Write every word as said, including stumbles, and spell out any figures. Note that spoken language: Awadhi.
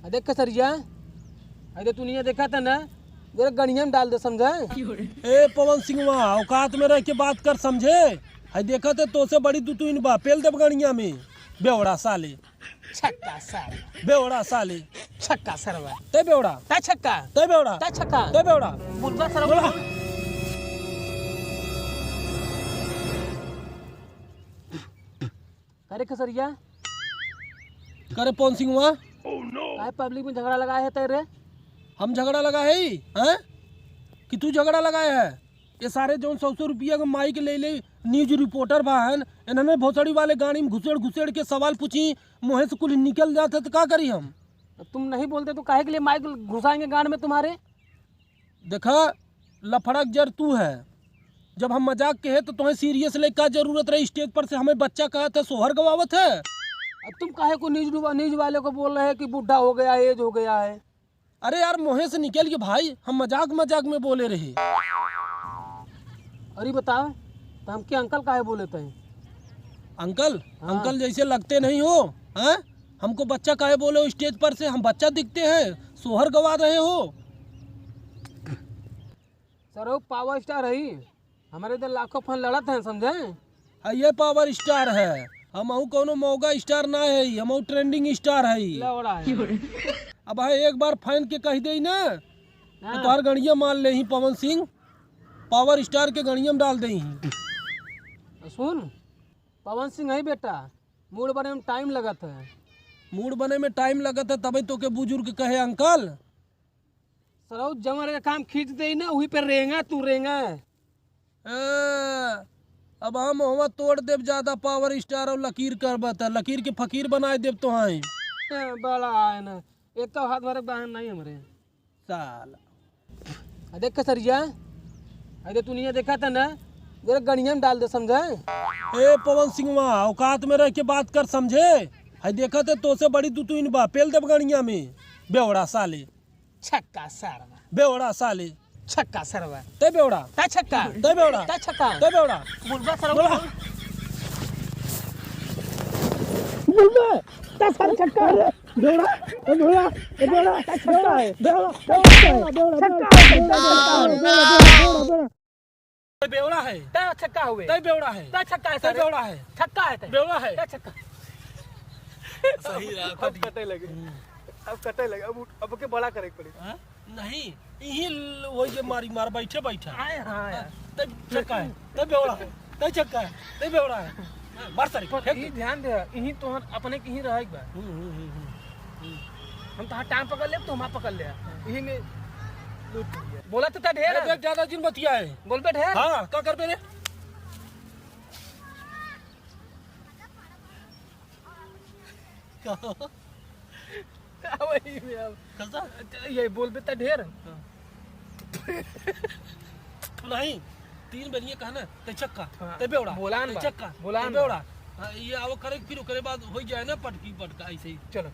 आ देख खेसरिया, अरे तू नहीं देखा था ना, जरा गणिया में डाल दे, समझे? ए पवन सिंहवा, औकात में रह के बात कर, समझे? है देखा थे, तोसे बड़ी दुतुइन बा, पेल देब गणिया में। बेवड़ा साले। छक्का साले। बेवड़ा साले। छक्का सरवा। तै बेवड़ा। तै छक्का। तै बेवड़ा। तै छक्का। तै बेवड़ा। बुलबा सरवा। बेवड़ा। करे खेसरिया। करे पवन सिंहवा। काहे पब्लिक में झगड़ा लगाए है तेरे? हम झगड़ा लगाए है, हैं? कि तू झगड़ा लगाए है? ये सारे जौन सौ सौ रुपया के माइक ले ले न्यूज रिपोर्टर बा हन, इन्हने भोसड़ी वाले गाड़ी में घुसेड़ घुसेड़ के सवाल पूछी, मुँहे से कुल निकल जात है तो का करी हम? तुम नहीं बोलते तो काहे के लिए माइक घुसाएंगे गांड में तुम्हारे? देखा, लफड़क जर तू है। जब हम मजाक के है तो तुम्हें सीरियस ले का जरूरत रही? स्टेज पर से हमें बच्चा कहत है, सोहर गवावत है। अब तुम काहे को न्यूज, न्यूज वाले को बोल रहे हैं कि बूढ़ा हो गया, एज हो गया है? अरे यार, मुँहे से निकल के भाई, हम मजाक मजाक में बोले रहे। अरे बताओ, तो हमके अंकल काहे बोले थे? अंकल? हाँ। अंकल जैसे लगते नहीं हो, हैं? हमको बच्चा काहे बोले हो स्टेज पर से? हम बच्चा दिखते हैं? सोहर गवा रहे हो। सर, वो पावर स्टार है, हमारे इधर लाखों फैन लड़त हैं, समझे? हाँ, ये पावर स्टार है, हमहू कौनो मौगा स्टार ना है, हमहू ट्रेंडिंग स्टार है। लौड़ा है। अब है, एक बार फैन के कह दे ना, तो हाँ। तोहर गणिया मान ले ही पवन सिंह, पावर स्टार के गणिया में डाल दे ही। सुन, पवन सिंह है बेटा, मूड बने में टाइम लगत है। मूड बने में टाइम लगत है, तबे तो के बुजुर्ग कहे अंकल। सरऊ जवन के काम खींच दे ना, वही पे रेंगा तू रेंगा। ए, अब हम हुआ तोड़ देब ज्यादा पावर स्टार और लकीर करबा त लकीर के फकीर बनाए देब तो हैं। ए, बड़ा है ना, एक तो हाथ भरे बहन नहीं हमरे। साला। आ देख खेसरिया, अरे तू नहीं देखा था ना, जरा गणिया में डाल दे, समझे? ए पवन सिंहवा, औकात में रह के बात कर, समझे? है देखा थे, तोसे बड़ी दुतुइन बा, पेल देब गणिया में। बेवड़ा साले। छक्का सरवा। बेवड़ा साले। छक्का सरवा। तै बेवड़ा। तै छक्का। तै बेवड़ा। तै छक्का। तै बेवड़ा। बुलबा सरवा। बेवड़ा। बुलबा। तै सारे छक्का। बेवड़ा। ए बेवड़ा। ए बेवड़ा। तै छक्का है। बेवड़ा। तै छक्का है। बेवड़ा। छक्का है। बेवड़ा। बेवड़ा। बेवड़ा। तै बेवड़ा है। तै छक्का हुए। तै बेवड़ा है। तै छक्का है, तै सर। बेवड़ा है। छक्का है, तै। बेवड़ा है। तै छक्का। सही रहा, अब कट गया। कटे लगे। हम्म। अब कटे लगे। अब उठ, अब के बड़ा करे के पड़ी। हाँ? नहीं, यही ल-, वही जे मारी मार बैठे बैठा। आए, हाँ, हाँ, यार। तै छक्का है, तै बेवड़ा है, तै छक्का है, तै बेवड़ा है। मार सारे, पर फेंक ई दे। ध्यान दे, यही तोहर अपने के ही रहे के बा। हम्म, हम्म, हम्म, हम्म। हम तोहार टांग पकड़ लेब, तू हमार पकड़ ले। यही में लूट लिया। बोला तो था ढेर। अरे देख, ज्यादा जिन बतिया है। बोलबे ढेर। हाँ, का करबे रे? का? वही में अब। कैसा? ये बोलबे त ढेर। हाँ। नहीं, तीन बेर ये कहना, तै छक्का, हाँ, तै बेवड़ा, बोलान तै बा, छक्का, बोलान तै बा। बेवड़ा। हाँ, ये आओ करे, फिर ओकरे बाद हो जाए ना पटकी पटका ऐसे ही। चलो।